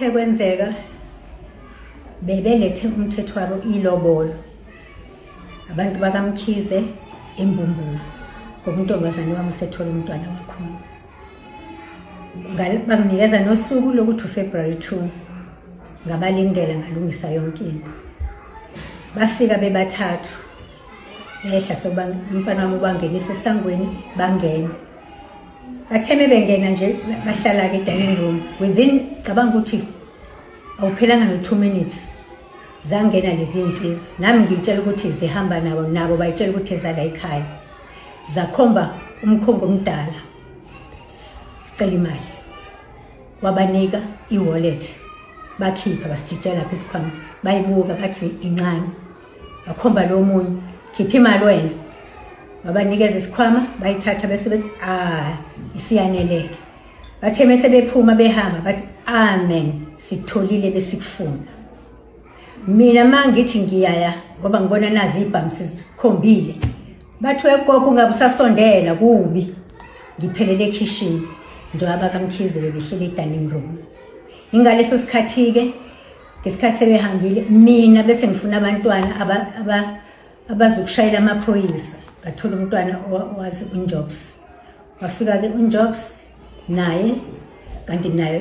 Okuthe kwenzeka bebelethe umthetho wabo ilobolo abantu bakaMkhize eMbumbulu ngoba untombazane wami usethola umntwana wakhona. Banginikeza nosuku lokuthi uFebruary 2, ngabalindela, ngalungisa yonke into. Bafika bebathathu, ehla soba umfana wami ubangenisa esangweni, bangena. Bathe bengena nje, bahlala-ke e-dining room. Within, cabanga ukuthi awuphelanga no-2 minutes, zangena lezi nsizwa. Nami ngiyitshela ukuthi zihamba nabo, nabo bayitshela ukuthi ezala ekhaya. Zakhomba umkhongo omdala, sicela imali. Wabanika i-wallet, bakhipha, basijikijela lapha isikhwama, bayibuka, bathi incane. Bakhomba lo munye, "Khipha imali wena." Wabanikeza isikhwama, bayithatha, bese bethi, "Ah, isiyaneleke." Bathe mese bephuma behamba, bathi, "Amen, sitholile besikufuna." Mina ma ngithi ngiyaya ngoba ngibona nazi ibhamu sizikhombile, bathi, "Wegogo, ungabe usasondela kubi." Ngiphelele ekhishini njengoba bakaMkhize bebehleli e-dining room. Ingaleso sikhathi-ke, ngesikhathi sebehambile, mina bese ngifuna abantwana abazokushayela amaphoyisa. Ngathola umntwana owazi uNjobs. Wafika-ke uNjobs naye, kanti naye